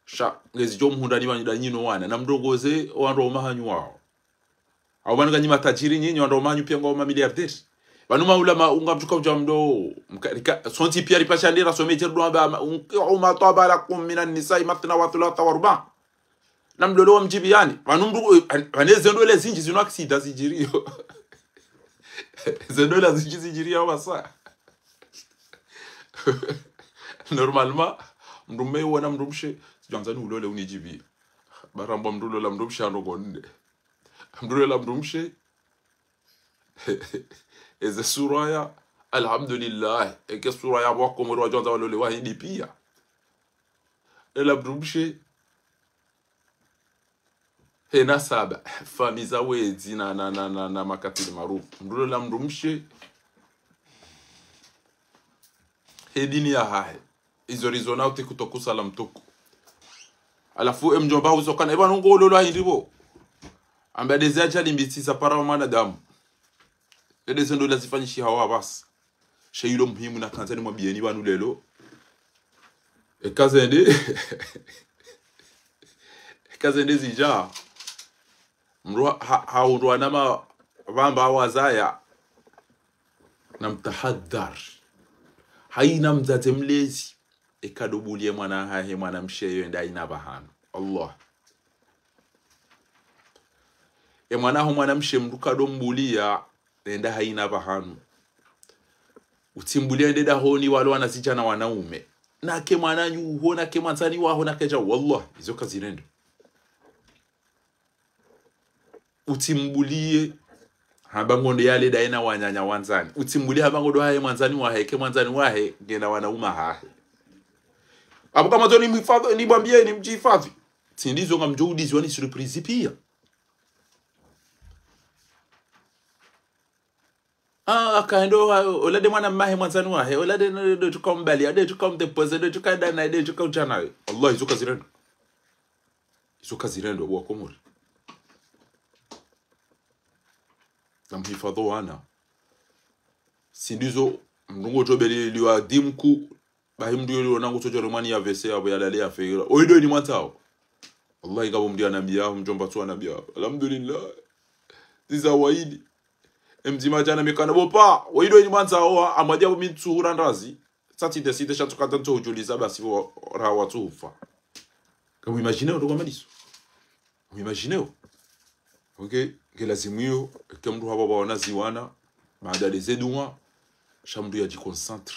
Sha, ngezidjo mhundra ni wanyu da nyinyi no wana. Na mrongoze wandru wa umahanyu wawo. Au pvanu nganyi matajiri nyinyi, wandru wa umahanyu piya ngwa ma milliardaires. Pvanu maula ma unga mtsuka udja mdo, mka-, rika-, sontsi piya ripasha ndera some djeru dwa ba, ma-, un-, وما طاب لكم من النساء مثنى وثلاث ورباع. Na mlole wa mdjibiyani. Pvanu mdru, eh, pvanu ze ndola zindji zinu aksida zidjiriyo. Ze ndola zindji zidjiriyo wasa. Normalement, mdru mme wana mdru mshe, sidjwandzani ulole unidjibiye. Barambwa mdru lola mdru mshe ano konde. Mdru lola mdru mshe. Eze suraya, alhamdulillah. Eke suraya wa Komori wadjwandza walole wa hindi piya. Ela mdru mshe. He nasaba, fami za wedzi na, na, na, na, na makafiri marufu. Mdru lola mdru mshe. He dini ya hahe. Izo rizo na uti kutoku salam tuku. Halafu e mdjomba uzo kana, eba nungo ulolwa hindi bo. Amba de ze ajali mbi tsi za para wa mwanadamu. Ede ze ndola zifanyishiha wa basi. She ilo muhimu nakandza nimwambiyeni pvanu lelo. Eka zende. Eka zende zidja. Mdru ha, ha, haundrwa na ma, pvamba wazaya. Na mtahadhari. Hayina mdzadze mlezi. Eka ndo buliye mwana hahe mwana mshe yo yende hayina pvahanu. Allah. E mwana ho mwana mshe mdru ka ndo mbuliya, yende hayina pvahanu. Utsimbuliye yende dahoni walo wanazidjana wanaume. Nake mwananyu uho, nake mwandzani waho, nake dja, wallah, izo kazirendo. Utsimbuliye, hamba ngondo yale daye na wananya wandzani. Utsimbuliye hamba ngondo hahe mwandzani wahe, ke mwandzani wahe, ngena wanaume hahe. Apvo kama zo ni mhifadhi, nimwambiyeni mdjihifadhi. Tsi ndizo ngamdjo udiziwa ni surprise piya. Ah, aka ndo, ola de mwana mmahe mwandzani wahe, ola de, de, de tuka umbaliya, de tuka umdepoze, de tuka dana, de tuka udjana we. Allah, izo kazirendo. Izo kazirendo, wa Komori. Na mhifadhi wana. Tsi ndizo, mdru ngo tobeli liwa dimku, bahi mdru yoli wanangu tso djore mwani ya vese, apvo yalale ya feira. Oyi ndo ini mwandzao. Allah ikapvo mdru ya nabiya, mdjomba tsu wa nabiya. Alhamdulillah. Ziza waili. E mdzima djana mekana bo pa. Oyi ndo ini mwandzao, amadi apvo mi ntsuhura ndrazi. Tsatsi de site sha tsukata ntso udjuliza basi pvo rawa tsuhufa. Kamu imagine yo ndo kwa maliso. Mu imagine yo. Ok, ke lazimu iyo, ke mdru hapvo pvwaona ziwana, baada de ze dua, Sha mndru yadjiconcentre.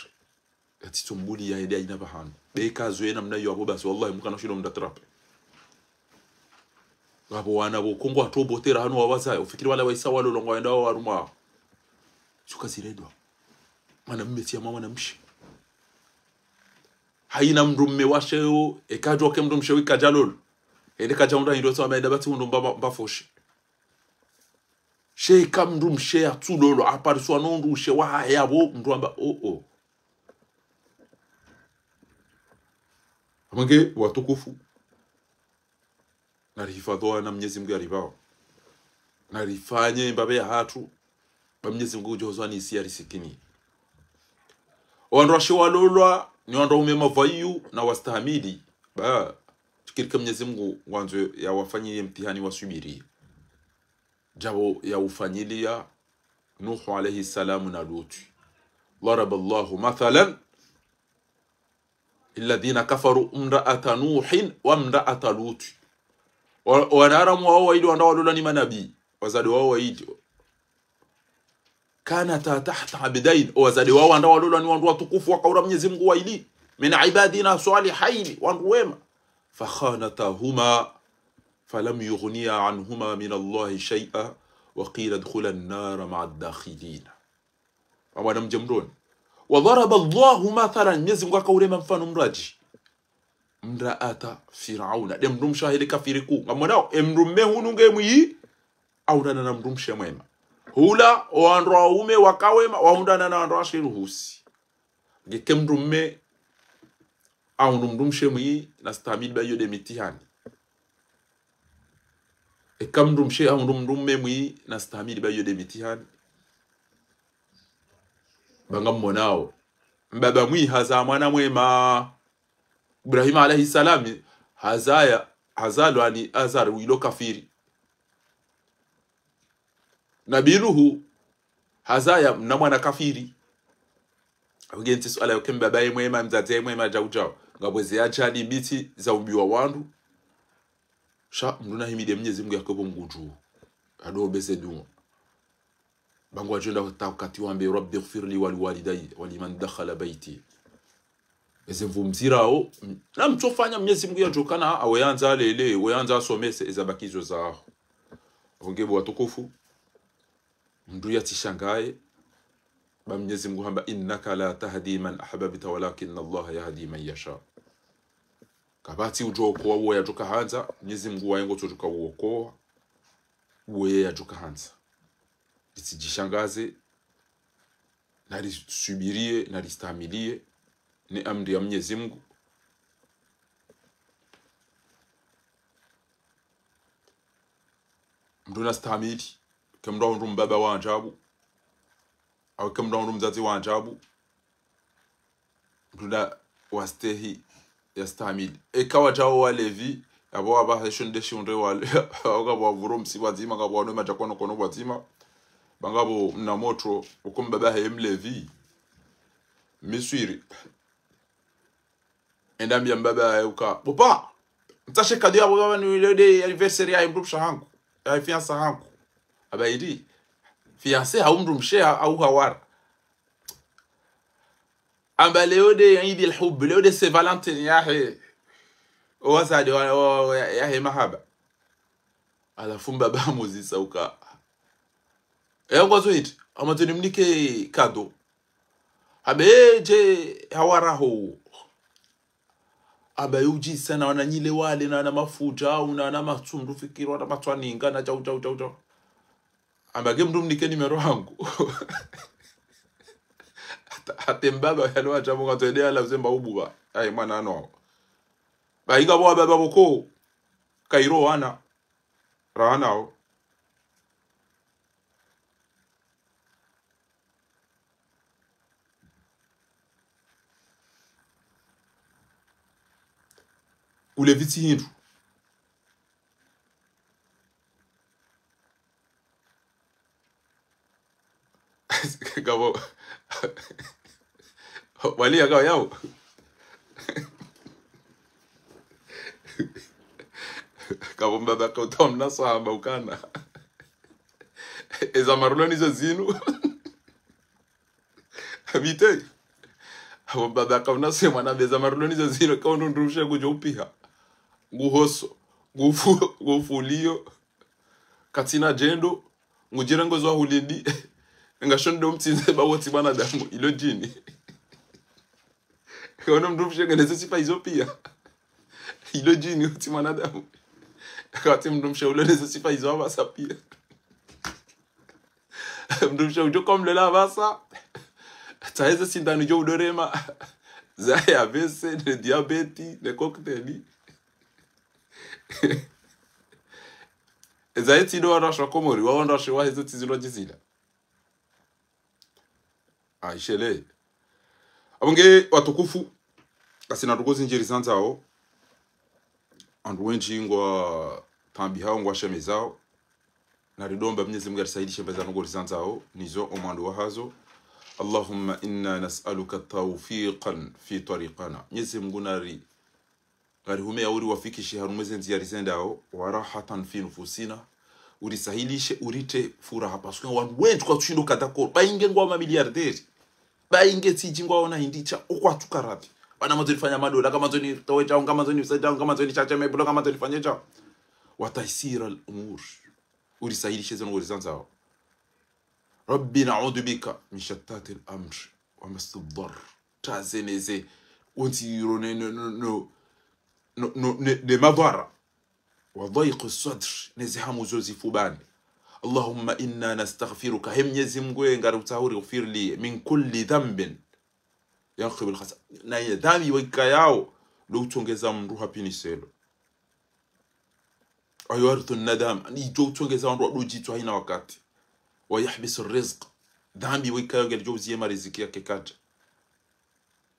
Yatsitso mbuli yahende hayina pvahanu. Be kazowe namna iyo apvo basi, wallahi, mkana shindo mndru atrape. Ngapvo wana pvo Kongo watobotera hanu wawazaya. Ufikiri wala wahisa walolwa ngwayendao warumwa. Suka zirendwa. Mwanamme tsi yama mwanamshe. Hayina mndru mme washe wo, eka djo ke mndru mshe wi kadjalolwa. Hende kadjahundra hindru tsa wamenda batsi hundru mba, mba, mba foshe. She eka mndru mshe yatsulolwa, apariswa no mndru mshe wahahe apvo, mndru amba, oh, oh. Amwenge watukufu. Narihifadhwi na Mnyezi Mngu yaripvao. Narifanye mbapve yahatru, ba Mnyezi Mngu udjo hozwa nisi yarisikini. Owandru washe walolwa, ni wandru waume mavwayu na wastahamili. Ba, shikirike Mnyezi Mngu ngwandzo yawafanyiliye mtihani waswubiri. Djapvo yawufanyiliya Nuhu alayhi salamu na Luti. ضرب الله مثلا للذين كفروا امرأة نوح وامرأة لوط. Wa-, wanadamu wawo wayili wandru walolwa ni manabi, wazade wawo wayili. كانتا تحت عبدين, owazade wawo wandru walolwa ni wandru watukufu wakaura Mnyezi Mngu wayili. من عبادنا الصالحين, wandru wema. فخانتاهما فلم يغنيا عنهما من الله شيئا وقيل ادخلا النار مع الداخلين. Amwana mdje mroni. وضرب الله مثلا, Mnyezi Mngu akaurema mfano mraji. امرأة فرعون, nde mndru mshe wahe le kafiri kuu. Ngamwonao, e mndru mme hunu nge mwi, ahundrana na mndru mshe mwema. Hula, owandru waume waka wema, wahundrana na wandru washe ruhusi. Ngeke mndru mme, ahundru mndru mshe mwi, nastahamili ba iyo nde mitihani. Eka mndru mshe ahundru mndru mme mwi, nastahamili ba iyo nde mitihani. Ba ngamwonao. Mbaba mwi hazaya mwana mwema. Ibrahima alayhi salami, hazaya, hazalwa ni Azar wilo kafiri. Nabi Nuhu, hazaya mna mwana kafiri. Apvo nge ntsi suala yoke mbaba ye mwema, mdzadze ye mwema, djau djau. Ngapvo ze ajali mbitsi zaumbiwa wandru. Sha, mndru nahimidi Mnyezi Mngu yake pvo Mngu dju. Ado beze dua. Ba ngwadjo enda hata wakati wambe, رب اغفر لي ولوالدي ولمن دخل بيتي. Eze mvu mzirao, m-, na mtsofanya Mnyezi Mngu yadjokana, awe yandza alele, we yandza asomese, eza baki zo zaho. Apvo nge bo watukufu, mndru yatsishangaye, ba Mnyezi Mngu hamba, إنك لا تهدي من أحببت ولكن الله يهدي من يشاء. Kapvatsi udjo okowa uwo yadjoka handza, Mnyezi Mngu waye ngotso djoka uokowa uwo ye yadjoka handza. Ritsidjishangaze, nariswubiriye, naristahamiliye, ne amri ya Mnyezi Mngu. Mndru nastahamili, ke mndru ahundru mbaba wa ajabu, au ke mndru ahundru mdzadze wa ajabu, mndru na wastehi yastahamili. Eka wadjao walevi, apvo wapvahe sho nde shihundre wale, apvo ngapvo wavuro msi pvwadzima, ngapvo wanwe madja kono kono pvwadzima. Ba ngapvo mna motro, uko mbaba he mlevi. Miswiri. Enda ambia mbaba yahe uka, papa, ntsashe kado ya papa ni leo nde anniversaire ya mdrumshe wahangu, ya fiancé wahangu. Amba hindri, fiancé hau mdrumshe ha-, hau hawara. Amba leo nde Eid al-Hubb, leo nde Saint Valentin yahe, owazade wa, wa, wa, yahe mahaba. Halafu mbaba hamuzisa uka, e ngwazo hindri, hamba tso nimnike kado. Amba ye dje hawara ho. Amba ye udjisa na wana nyile wale, na wana mafuta, au na wana matsu, mndru fikiri wana matswaninga, na djau, djau, djau, djau. Amba nge mndru mnike numéro hangu. Hata, hata mbaba yalo ajabu, ngatso ende yala uzemba ububa. Ayi, mwana ano. Ba inga bo wababa pvoko. Kairo wana. Rawana o. Ulevi tsi hindru. Ngapvo. Wali yaka yao. Ngapvo mbaba kauta mna swahaba ukana. Eza maruloni zo zinu. Bite. Abo baba kauna se mwana beza maruloni zo zilo kaundu ndrumshe kudjo upiha. Nguhoso. Ngufu-, ngufuliyo. Katsina djendo. Ngudjira ngozo wa hulindi. Ngashondo mtsindze ba wotsi mwanadamu. Ilo djini. Kauna mndrumshe ngeneze sifa izo pia. Ilo djini wotsi mwanadamu. Kawatsi mndrumshe ulo neze sifa izo apvasa pia. Mndrumshe udjo komlela apvasa. Tsaheze sindanu djo udorema. Zahe A V C, ne diabète, ne cocktail. Zahe tsindo wandrwashe wa Komori, wa wandrwashe waheze tsi zindrwadji zila. Aishele. Abo nge watukufu, kasina ndrongoo zindji rizandzao. Wandru wendji ngwataabihao, ngwashemezao. Naridomba Mnyezi Mungu arisahilishe mbeza ndrongoo rizandzao, nizo omwando wahazo. اللهم إنا نسألك توفيقا في طريقنا. Mnyezi Mungu nari, ngarihumeya uriwafikishe harumwa eze ndzia rizendao, وراحة في نفوسنا. Urisahilishe, urite furaha, parce que wandru wendji kwatsushindo kadha ko, ba inge ngwao mamilliardaires. Ba inge tsidji ngwaona hindri sha, okwatsu karabi. Bana mandzo nifanya madola, kamandzo nitowe shao, kamandzo nifanye shao, kamandzo nishashe mebula, kamandzo nifanye shao. وتيسير الأمور. Urisahilishe ze ndrongoo rizandzao. رب نعوذ بك من شتات الأمر ومس الضر. Taze neze, ondziro ne, ne, ne, ne, ne, ne, ne madhara. وضيق الصدر, neze hamu zo zifubani. اللهم إنا نستغفرك, he Mnyezi Mungu, e ngari utsaho uri اغفر لي من كل ذنب ينقب الخطايا. Na ye dhambi wa ikayao, lo utsongeza mndru hapvi ni selo. ويورث الندامة, ni idjo utsongeza wandru wadodjitswa haina wakati. ويحبس الرزق, dhambi wa ikayao ngelidjo uziya mariziki yake kadja.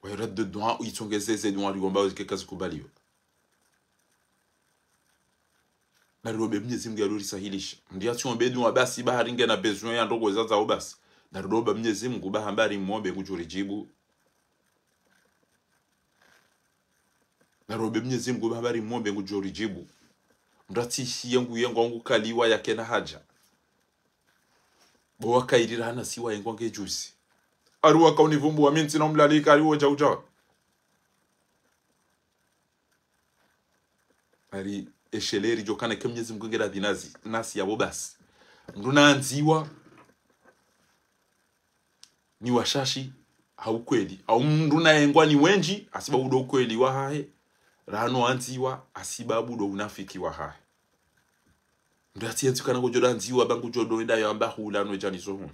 ويرد الدعاء, uitsongeze ze dua riomba zike kazikubaliwa. Nariombe Mnyezi Mungu yalo risahilisha. Mndru yatsiombe dua basi ba hari nge na besoin ya ndrongoo zazao basi. Nariombe Mnyezi Mungu ba hamba rimombe ngudjo ridjibu. Nariombe Mnyezi Mungu ba hamba rimombe ngudjo ridjibu. Mndru yatsishiye ngu yengo ngu kaliwa yakena haja. Bo wakairira hana siwa yengo nge juzi. Ari waka univumbu wa mi ntsina umlalika ari wo djau djau. Ari esheleri djokana ke Mnyezi Mungu nge radhi nazi, nasi yabo basi. Mndru naandziwa ni washashi ha ukweli. Au mndru naengwa ni wendji, hasibabu ndo ukweli wahahe. Rano andziwa, hasibabu ndo unafiki wahahe. Mndru yatsienzi kana ngudjo andziwa, ba ngudjo enda yamba hula no djanizo hunu.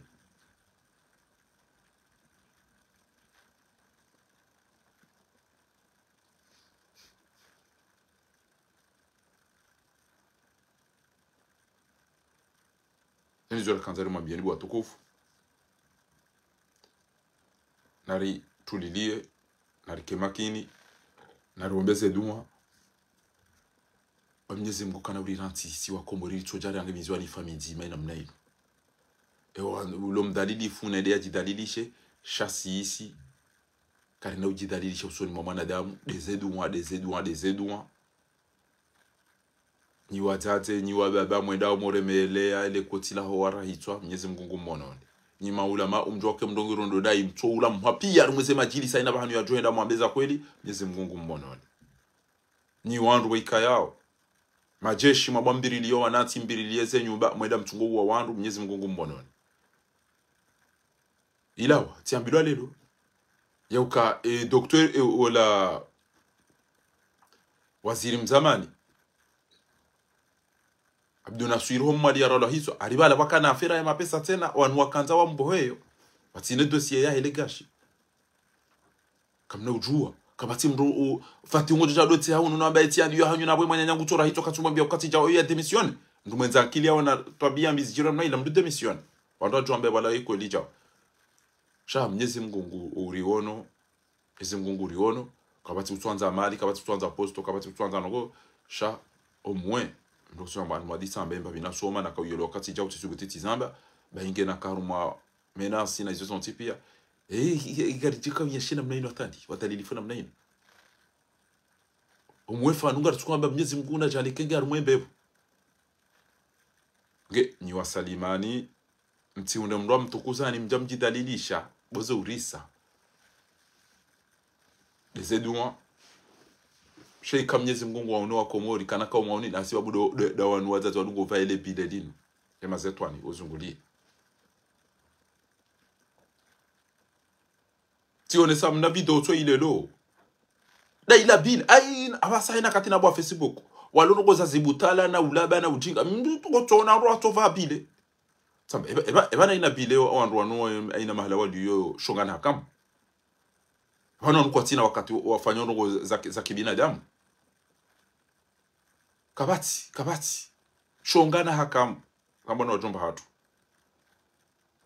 Eni zo rakandza rimwambiyeni bo watukufu. Naritulilie, narike makini, nariombe ze dua. Ba Mnyezi Mungu kana uri rantsi si wa Komori ritsodja riangamiziwa ni famiyi ndzima ina mna inu. Ewa, ulo mdhalilifu na ende yadjidhalilishe, sha sisi karina udjidhalilisha usoni mwa mwanadamu, nde ze dua, nde ze dua, nde ze dua. Nyi wadzadze, nyi wababa, mwendao muremeleya ele koti laho warahitswa, Mnyezi Mungu ngu mmononi. Nyi maulama, umdjo wake mndru ngu rondo ndayi, mtso ula mhwa piya, harumwa ze madjilisi, haina pvahanu yadjo enda mwambe za kweli, Mnyezi Mungu ngu mmononi. Nyi wandru wa ikayao, majeshi, mwabwa mbiriliyo, wanantsi mbiriliye ze nyumba, mwenda mtsungo uwa wandru, Mnyezi Mungu ngu mmononi. Ilawa, tsiambilwa lelo. Yauka, e, docteur, e, ola waziri mzamani. Abdou Nassoir ho Mwali yaralwa hitswa. Ari pvala pvwakana affaire ya mapesa tsena, wanu wakandza wamboheyo. Watsine dossier yahe le gashi. Kamna udjuwa. Kapvatsi mndru u-, fati ungodjo dja dotse hau, nuna amba eti andiyo hanyu na bwe mwananya ngu tsora hitswa katsumwambiya ukatsi djao ya démissionner. Mndru mwendza akili yaona twabiya mbi zidjira mna ila mndru démissionner. Wandru wadjo amba pvala ikweli djao. Sha Mnyezi Mungu ngu uriono, Mnyezi Mungu ngu uriono, kapvatsi utswandza mali, kapvatsi utswandza posto, kapvatsi utswandza ndrongoo, sha omwe, mndru kusema mwa-, mwadisa amba emba pvina soma na kauyelo wakati djao tsisubuti tsizamba, ba inge na karumwa menace na izo zontsi piya. Eh, i-, i-, igari djika uyashina mna inu atandi, wadhalilifu na mna inu. Omwe fa nunga ritsuko amba Mnyezi Mungu na djali kenge harumwa embepvo. Nge, nyi wasalimani, mtsiunde mndru amtukuzani mdja mdjidhalilisha, bo ze urisa. Ndeze dua. Sha eka Mnyezi Mngu ngwaono wa Komori, kana kaumwaoni, nasi wabu ndo, ndo, ndo wanu wadzadze wanu ngopva ele bile linu. Ema zetwani, uzungulie. Tsionesa mna video tso ilelo. Nda ila bile, ayi, apvasa haina kati na bwa Facebook. Walo ndrongoo za zibutala na ulaba na ujinga. Mndru tuko tsona ro atova bile. Tsamba, eba, eba, eba na ina bile wa, wandru wanu, em, haina mahala waliyo shonga na hakamu. Wanu wanu kwatsina wakati wa, wafanya ndrongoo za, za kibinadamu. Kapvatsi, kapvatsi. Shonga na hakamu. Kamba na wadjomba hatru.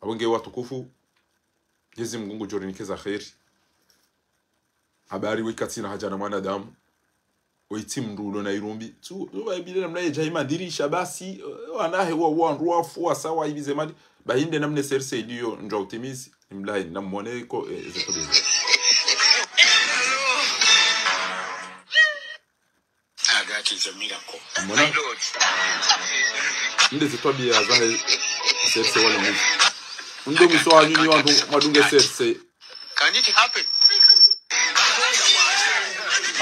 Apvo nge watukufu, Mnyezi Mngu ngudjo rinika za kheri. Habari weka tsina haja na mwanadamu. Wetsi mndru ulo na irumbi. Tsu, tsu, waibile namna yedja ima ndirisha basi, eh, wanahe wa, wandru wafu, wasa, waibize mali. Ba hinde namna serse iliyo, ndjwa utimizi. Imlahi, namwone ko, eh, ze tobezi. That is a miracle. Mwana? My Lord. Nde zitwabiya zahe serse wala mwizi. Nde mwiso wa nyunyi wandru mwadunge serse. Can it happen?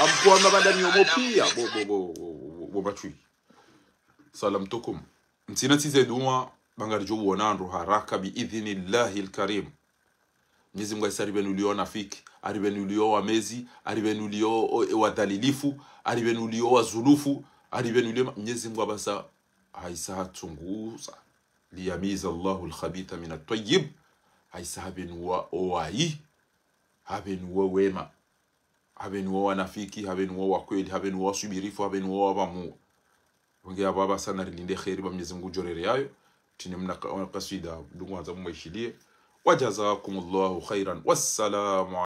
Amkwa mabanda ni omo pia. Bo, bo, bo, bo, bo, bo, batwi. Salam tukum. Ntsina tsize dua, ba ngaridjo wona ndro haraka bi idhinillahi al-karim. Mnyezi Mngu aisa aribenulie wanafiki, aribenulie wamezi, aribenulie o, e, wadhalilifu, aribenulie wazulufu, aribenulie ma-, Mnyezi Mngu apvasa haisa hatsunguza. Liyamiza Allahu al-khabitha min at-tayyib. Haisa habenuwa owayi, habenuwa wema, habenuwa wanafiki, habenuwa wakweli, habenuwa wasubirifu, habenuwa wapvamu. Wonge apvo apvasa narilinde kheri ba Mnyezi Mngu ngudjo rere yayo. Tsine mna ka-, kaswida, dungu wanza mwaishiliye. Wa jazakumullahu khairan. Wassalamu